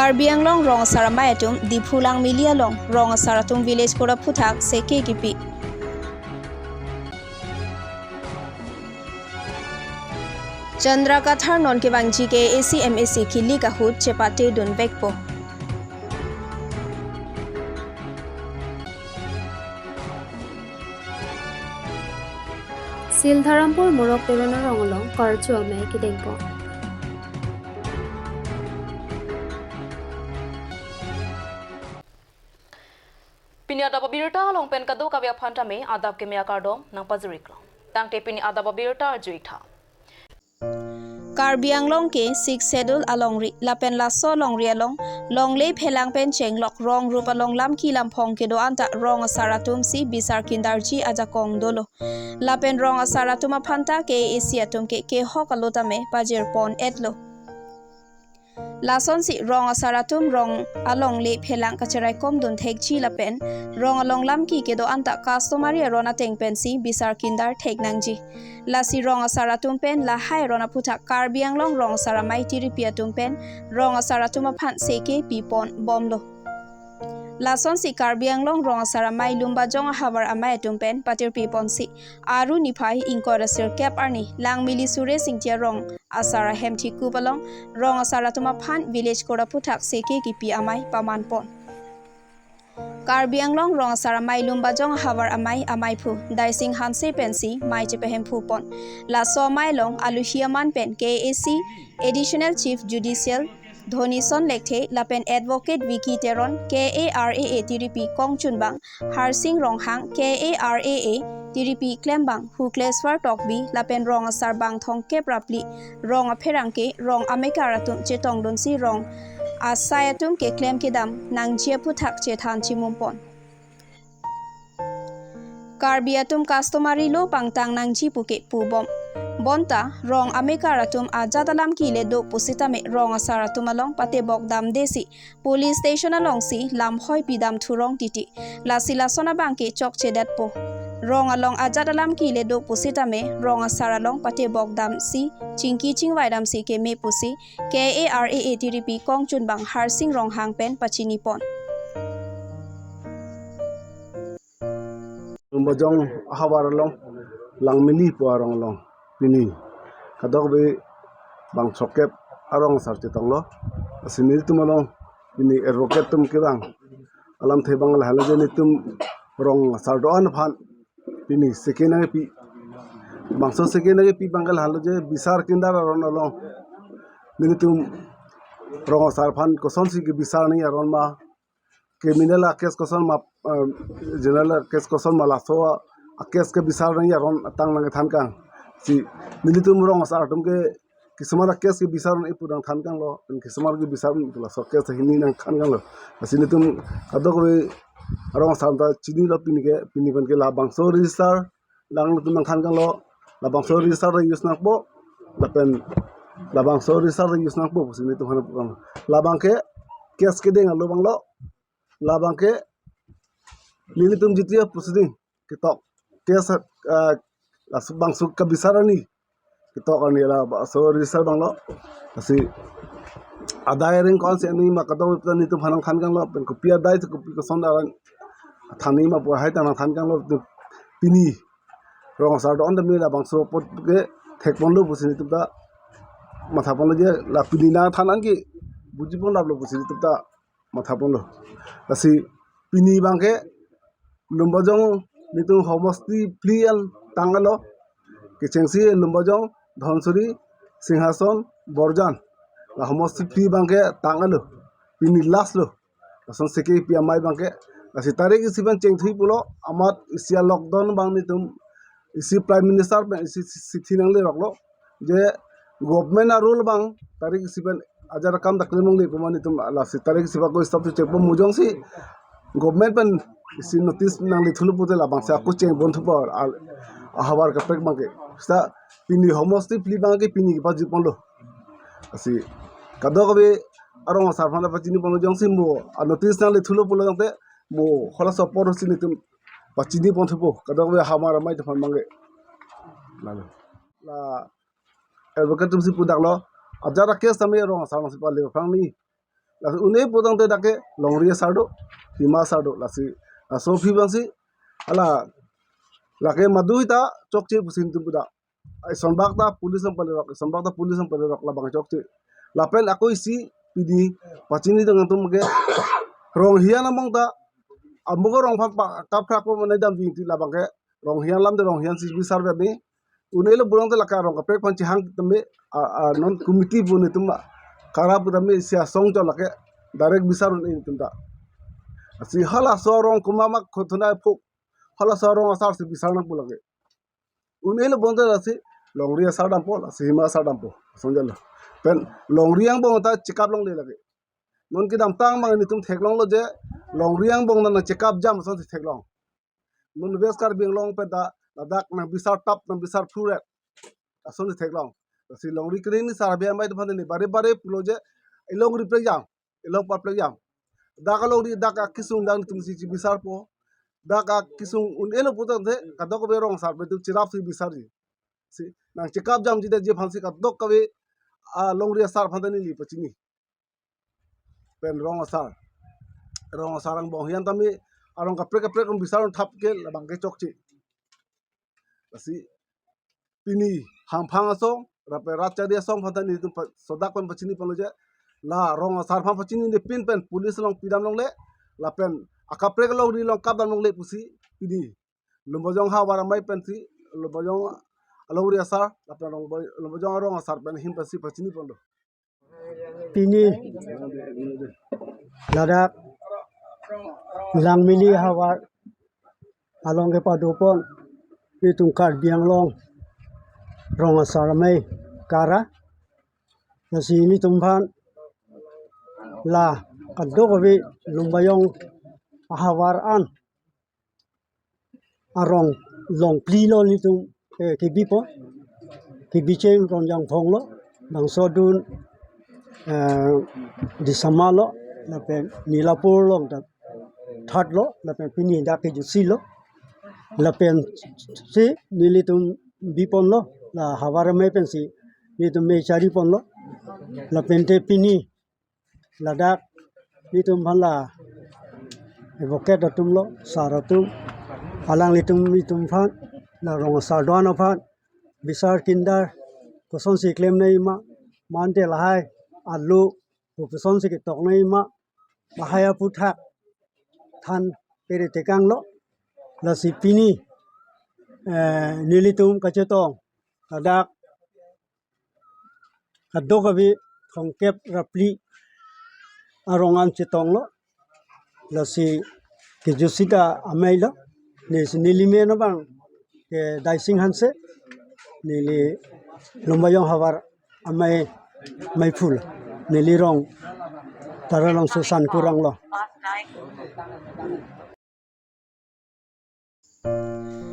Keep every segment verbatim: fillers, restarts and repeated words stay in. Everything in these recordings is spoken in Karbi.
Karbi Anglong rong asar amei atum Diphu Langmili along rong asar atum village court aphuthak seke kipi. Chandra Kathar non kevangji K A A C M A C kilik ahut chepate dunvekpo. Sildharampur Morok Teron arong along karcho amei kedengpo. Pini adap abirta along pen kadokave aphan tame adap keme akardom nangpajiriklo. Tangte pini adap abirta arjuiktha. Karbi Anglong ke Sixth Schedule alongri lapen laso alongri along longle phelang pen chenglok rong rup along lamki lamphong kedo-an ta rong asar atum si bisar kindarji ajakong dolo. Lapen rong asar atum aphan ta K A A C atum ke kehok alo tame pajirpon-etlo. Lasonsi rong asar atum rong alongle phelang kacheraikom dunthekji lapen rong along lamki kedo-an ta customary aron ateng pensi bisar kindar thek nangji. Lasi rong asar atum pen lahai aron aphuthak Karbi Anglong rong asar amei tiripi atum pen rong asar atum aphan seke pipon bomlo. Lasonsi Karbi Anglong rong asar amei Lumbajong ahavar amei atum pen patirpiponsi Aru niphai ingkoi ra sirkep arni Langmili Suresh Ingti arong asar ahem thikup along rong asar atum aphan village court aphuthak seke kipi amei pamanpon. Karbi Anglong rong asar amei Lumbajong ahavar amei ameiphu Daising Hanse pensi mei chepahemphupon. Laso amei along aluhi aman pen K A A C Additional Chief Judicial Dhonison Lekthe lapen Advocate Vicky Teron, K A R A A tiripi kongchunbang Harsing Ronghang, K A R A A tiripi klembang Hukleswar Tokbi lapen rong asar bang thomkep ra phli rong apherangke rong amekar atum chetongdunsi rong asai atum keklem kedam nangji aphuthak chethan chimumpon. Karbi atum customary law pangtang nangji puke pubom. Bonta rong amekar atum ajat alamki le do pusitame rong asar atum along patebok damdesi police station alongsi lamhoi pidam thurong titi. Lasi lason abangke chokchedetpo. Rong along ajat alamki le do pusitame rong asar along patebok damsi chingki chingvai damsi keme pusi K A R A A tiripi kongchunbang Harsing Ronghang pen pachinipon. Lumbajong ahavar along Langmili pu arong along pini kadokave bang sirkep arong asar chetonglo. Lasi nelitum along pini advocate atum kevang alamthe abang lahelo je nelitum rong asar do-an aphan pini seke nangpi. Bangso seke nangpi abangke lahelo je bisar kindar aron along nelitum rong asar aphan kosonsi kebisar nangji aron ma, criminal a case koson ma, eh, general a case koson ma, laso a case kebisar nangji aron atang nangkethan kang. Si nelitum rong asar atum ke kisumar a case kebisar nangji pu nangthan kanglo, kisumar kebisar nangji pu laso case hini nangthan kanglo. Lasi nelitum kadokave rong asar ta chinilo pini ke, pini pen ke labangso register nangtum nangthan kanglo, labangso register ta use nangpo, lapen labangso register ta use nangpo pusi nelitum aphan nangthan kanglo. Labangke case kedeng alo abanglo, labangke nelitum jiti a proceeding ketok, case, ah, laso bangso kebisar arni ketok arni labangso register abanglo. Lasi adai areng ko-ansi nangji ma kadokave ta nelitum aphan nangthan kanglo, pen kopi adai si kopi koson areng than nangji ma pu hai ta nangthan kanglo. Pini rong asar do-an tame labangso apot ke thekponlo pusi nelitum ta mathaponlo je la pini nangthan an ke bujipondaplo pusi nelitum ta mathaponlo. Lasi pini abangke Lumbajong nelitum homosti phli an tanglo. Kechengsi Lumbajong, Dhansiri, Singhason, Borjan. La homosti phli abangke tanglo. Pini last lo. Lason seke pi amei abangke. Lasi tarik isi pen chengthui pulo amat isi a lockdown abang nelitum isi Prime Minister pen isi chithi nangleroklo je government a rule abang tarik isi pen ajat akam ta klem longle pu ma nelitum lasi tarik isi bak ko stop to check po, mo jongsi government pen isi notice nanglethulo pute labangsi ako chengbonthupo a, ahavar kaprek abangke. Seta pini homosti phli abangke pini kepajutponlo. Lasi kadokave arong asar aphan pachiniponlo, jongsi mo a notice nanglethulo pulo tangte mo halaso apor si nelitum pachiniponthupo kadokave ahavar amei atum aphan abangke. Lalo. La advocate atumsi pudaklo, ajat a case tame rong asar alongsi pale aphrang ni Lasi un-e putangte dak ke longri asar do, hima asar do. Lasi laso aphi abangsi hala lake madu ta chokche pusi netum pu dak. Ison bak ta police nangpalerok, ison bak ta police nangpalerok, labang chokche. Lapen ako isi pini pachini dong atum ke Ronghian among ta, among Rong aphan pa kaprek ko mane damji ti, labang ke Ronghian alam te Ronghian si bisar vet ni. Un-e lo putangte lake arong kaprek aphan chehang tame, a, a, non committee pu netum ma kara pu tame isi asong chot lake direct bisar un-e netum ta. Lasi halaso arong komat ma kothuna phuk, halaso arong asar si bisar nangpo lake. Un-e lo putangte lasi longri asar dampo, lasi hima asar dampo. Asonjalo. Pen longri angbong ta check up longle lake. Non kedamtang abang netum theklonglo je longri angbong nangcheck up jam asonsi theklong. Non West Karbi Anglong pen ta ladak nangbisar tap, nangbisar phuret, asonsi theklong. Lasi longri kering ni sar abia amei aphan ni bare bare pulo je, e longri prek jam, e long par prek jam. Dak alongri dak akesung dak netum si chebisarpo. Dak akesung un-e lo putangte kadokave rong asar pen netum cherapsi bisarji. Si nangcheck up jamji detji aphansi kadokave, a, longri asar aphan ta neli pachini. Pen rong asar, rong asar angbong hian tame arong kaprek kaprek nangbisar thap ke labang ke chokche. Lasi pini hangphang asong, lapen rat chari asong aphan ta netum pa, sodak pen pachini ponlo je, la rong asar aphan pachini de pin pen police along pidam longle, lapen akaprek alongri along kapdam longle pusi pini Lumbajong havar amei pensi, Lumbajong alongri asar, lapen Lumbajong arong asar pen ahin pensi pachini ponlo. Pini ladak Langmili havar along kepado pon netum Karbi Anglong rong asar amei kara. Lasi netum aphan la kadokave Lumbajong ahavar an arong longpli lo netum, eh, kebi pon, kebi cheng Ronjang Phong lo, bangso adun, eh, Disama lo, lapen Nilapur along ta third lo, lapen pini dak kejusi lo, lapen si nelitum bi ponlo, la havar amei pensi netum mei chari ponlo, lapen te pini ladak netum aphan la advocate atum lo, sar atum, alanglitum netum aphan, la rong asar do-an aphan bisar kindar, kosonsi klemnangji ma, mate lahai alu pu kosonsi ketoknangji ma, lahai aphuthak than pere tekang lo. Lasi pini, eh, nelitum kachetong ladak kadokave thomkep ra phli arong an chetong lo. Lasi kejusi ta amei lo. Neli, neli men abang ke Daising Hanse, neli Lumbajong havar amei, amei phul, neli rong Taralongso Sankur Rong lo.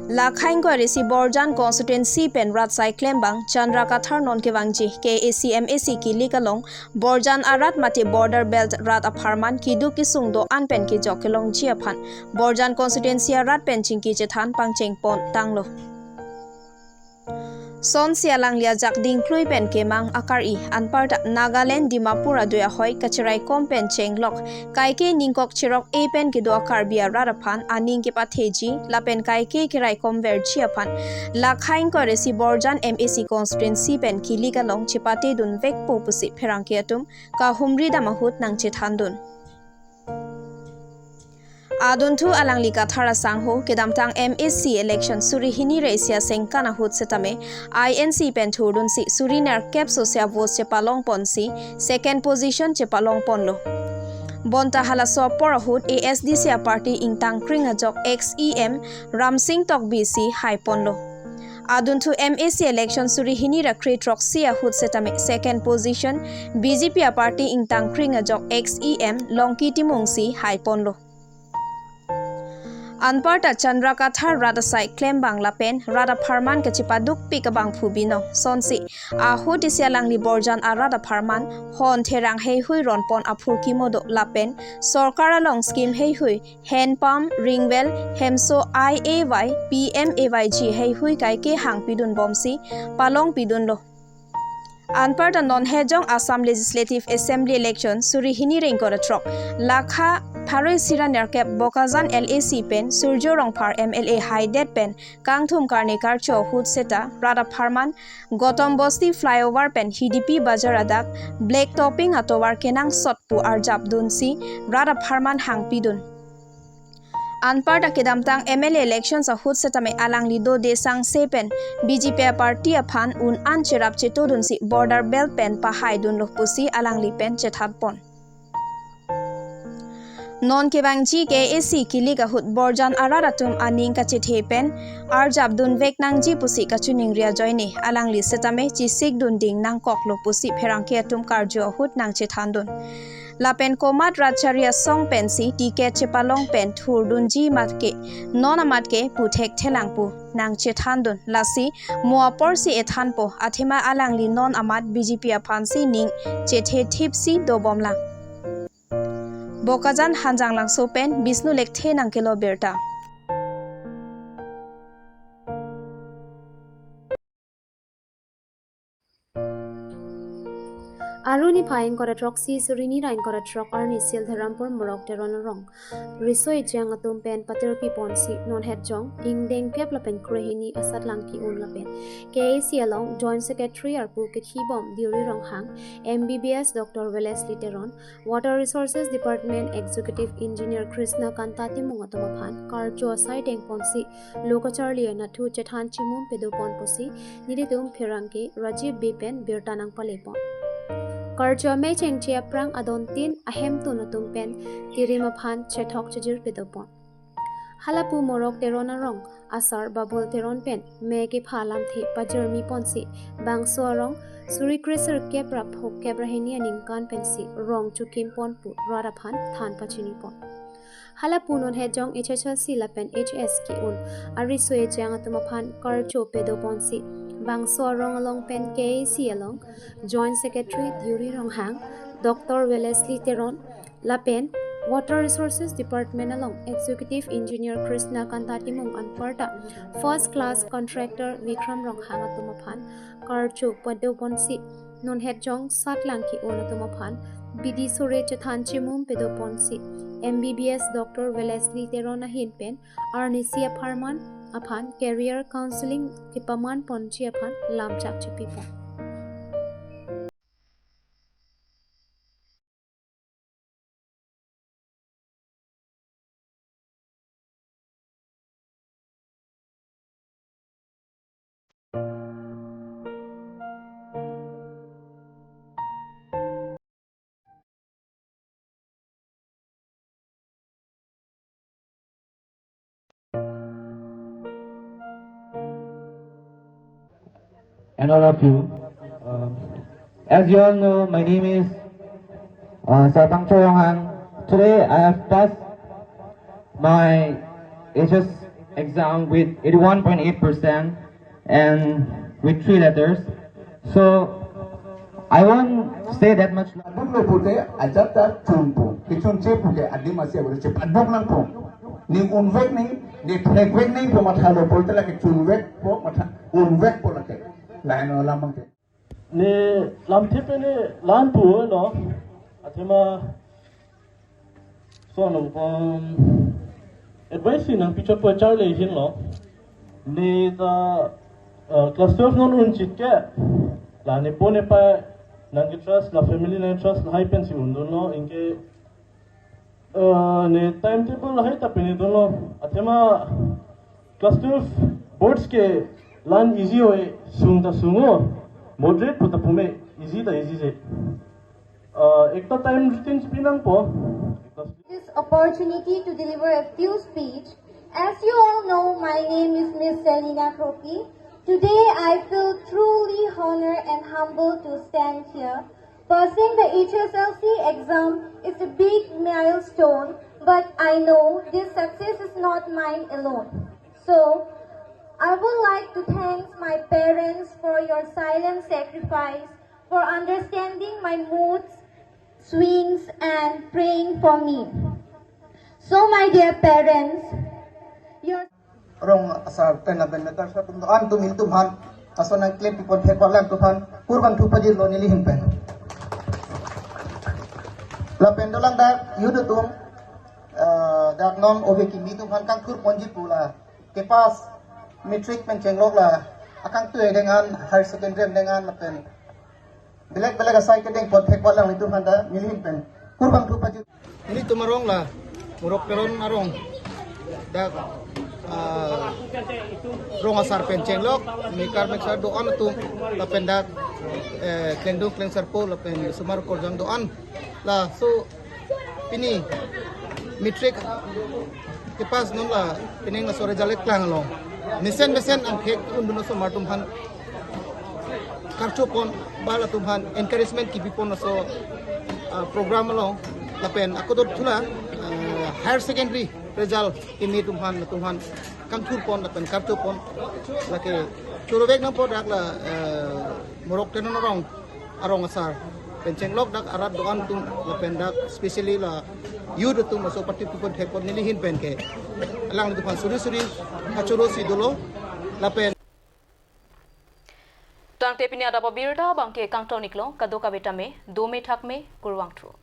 Lakhain ko arisi Borjan constituency pen rat asai klembang Chandra Kathar non kevangji K A A C M A C kilik along Borjan arat mate border belt rat apharman keduk kesung do-an pen kejok kelongji aphan Borjan constituency arat pen chingki chethan pangcheng pon tanglo. Sonsi alangli ajak dingklui pen kemang akari anparta Nagaland Dimapur adui ahoi kacheraikom pen chenglok kaike ningkok cherok-e pen kedo a-Karbi arat aphan aning kepatheji lapen kaike keraikom verji aphan Lakhain ko arisi Borjan M A C constituency pen kilik along chepatedun vekpo pusi pherangke atum kahumri dam ahut nangchethandun. Adunthu alangli Kathar asangho kedamtang M A C election suri hini ra isi asengkan ahut setame I N C pen thurdunsi suri nerkep sose a-vote chepalong ponsi second position chepalong ponlo. Bonta halaso apor ahut A S D C a-party ingtangkring ajok ex E M Ramsing Tokbi si hai ponlo. Adunthu M A C election suri hini ra kre throksi ahut setame second position B J P a-party ingtangkring ajok ex E M Longki Timung si hai ponlo. Anparta Chandra Kathar rat asai klembang lapen rat apharman kachepadukpik abangphu binong sonsi ahut isi alangli Borjan arat apharman hon therang heihui ronpon aphurkimo do lapen sorkar along scheme heihui hand pump, ring well, hemso I A Y, P M A Y G heihui kaike hangpidun bomsi palongpidunlo. Anparta non hejong Assam Legislative Assembly election suri hini ra ingkoi ra throk, lakha pharo isi ra nerkep Bokajan L A C pen Surjo Rongphar M L A haidet pen kangthum karne karcho ahut seta rat apharman Gautam Bosti flyover pen Hidipi Bazar adak black topping atovar kenangsot pu arjap dunsi rat apharman hangpidun. Anparta kedamtang M L A elections ahut setame alangli dode sangse pen B J P party aphan un-an cherap chetodunsi border belt pen pahaidunlo pusi alangli pen chethanpon. Non kevangji K A A C kilik ahut borjan arat atum aning kachethe pen arjap dunvek nangji pusi kachiningri ajoine alangli setame chesikdun ding nangkoklo pusi pherangke atum karju ahut nangchethandun. Lapen komat rat chari asong pensi ticket chepalong pen thurdunji matke non amatke pu thekthelang pu nangchethandun. Lasi mo aporsi ethanpo, athema alangli non amat B J P aphansi ning chethe thipsi dobomlang. Bokajan Hanjanglangso pen Bishnu Lekthe nangkelo birta. Arni phai ingkoi ra throksi suri hini ra ingkoi ra throk arni Sildharampur Morok Teron arong riso ejang atum pen patirpi ponsi non hejong ingdeng kep lapen krehini asatlang ki-un lapen K A A C along Joint Secretary arpu kekhibom Deuri Ronghang, M B B S Doctor Wellesley Teron, Water Resources Department Executive Engineer Krishna Kanta Timung atum aphan karcho asai dengponsi lo kacharli anatthu chethan chimum pedopon pusi nelitum pherangke Rajiv Bey pen birta nangpalepon. Karcho amei chengche aphrang adontin ahemtun atum pen tirim aphan chethok chejir pedopon. Halapu Morok Teron arong asar Babul Teron pen me kepha lamthe pajirmi ponsi bangso arong suri kresirkep ra phokep ra hini aningkan pensi rong chukim pon pu rat aphan than pachinipon. Halapu non hejong H S L C lapen H S ki-un ariso ejang atum aphan karcho pedoponsi bangso arong along pen K A A C along Joint Secretary Deuri Ronghang, Doctor Wellesley Teron, lapen Water Resources Department along Executive Engineer Krishna Kanta Timung anparta First Class Contractor Vikram Ronghang atum aphan karcho pedoponsi non hejong satlang ki-un atum aphan bidi sore chethan chimum pedoponsi M B B S Doctor Wellesley Teron ahin pen arnisi apharman aphan career counseling kepaman ponji aphan lamchak chepipon. And all of you. Um, as you all know, my name is uh, Sarpang Choyonghang. Today I have passed my H S exam with eighty-one point eight percent and with three letters. So I won't say that much. Paduk lo pute ajat ta chunpo. Kichun che puke adim asi abri che paduk nangpo. Ning unvek ning, ning thekvek ning pemathalo pulote lake chunvekpo matha, unvekpo lake. Lain alam abangke. Ne lamthe pen ne lampo no. Athema so no pon advice nangpichotpo charli hinlo. Ne ta uh, class twelve non unchit ke la nepo nepa nangketrust, la family nangtrust lahai pensi undunlo, anke uh, ne timetable lahai ta pini dunlo. Athema class twelve boards ke lan easy oi, sung ta sungo, moderate pu ta pume, easy ta easy je. Uh, ekta time routine si pinangpo. This opportunity to deliver a few speech. As you all know, my name is Miss Selina Kropi. Today, I feel truly honored and humbled to stand here. Passing the H S L C exam is a big milestone, but I know this success is not mine alone. So, I would like to thank my parents for your silent sacrifice, for understanding my moods, swings, and praying for me. So, my dear parents, your Rong asar pen lapen meter sa tum an tum in tum han ason nangklem pipon thek alanglitum aphan kurvangthu pajirlo neli ahin pen. Lapen dolang dak youth atum, eh, dak non ove kimi atum aphan kangthur ponji pu la kepass matric pen chenglok la akangtui adeng an, higher secondary adeng an lapen belek belek asai kedeng pon thek alanglitum aphan ta neli ahin pen kurvangthu pajir. Nelitum arong la Morok Teron arong dak, ah, rong asar pen chenglok, mekar meksar do-an atum lapen dak, eh, klengdung klengsarpo lapen sumar korjang do-an. Laso pini matric kepass non la pining laso result keklang along mesen mesen angthek undun osomar atum aphan karcho pon, ba latum aphan encouragement kepi pon laso, ah, program along lapen ako dot thu la, ah, higher secondary result kimi atum aphan, latum aphan kangthur pon lapen karcho pon, lake chorobek nangpo dak la, eh, Morok Teron arong, arong asar pen chenglok dak arat do-an atum lapen dak specially la youth atum aso party pipon thek pon neli ahin pen ke alanglitum aphan suri suri kachoro si dolo lapen. Tangte pini adap abirta abangke kangton iklo, kadokave tame dome thakme, kurvangthu.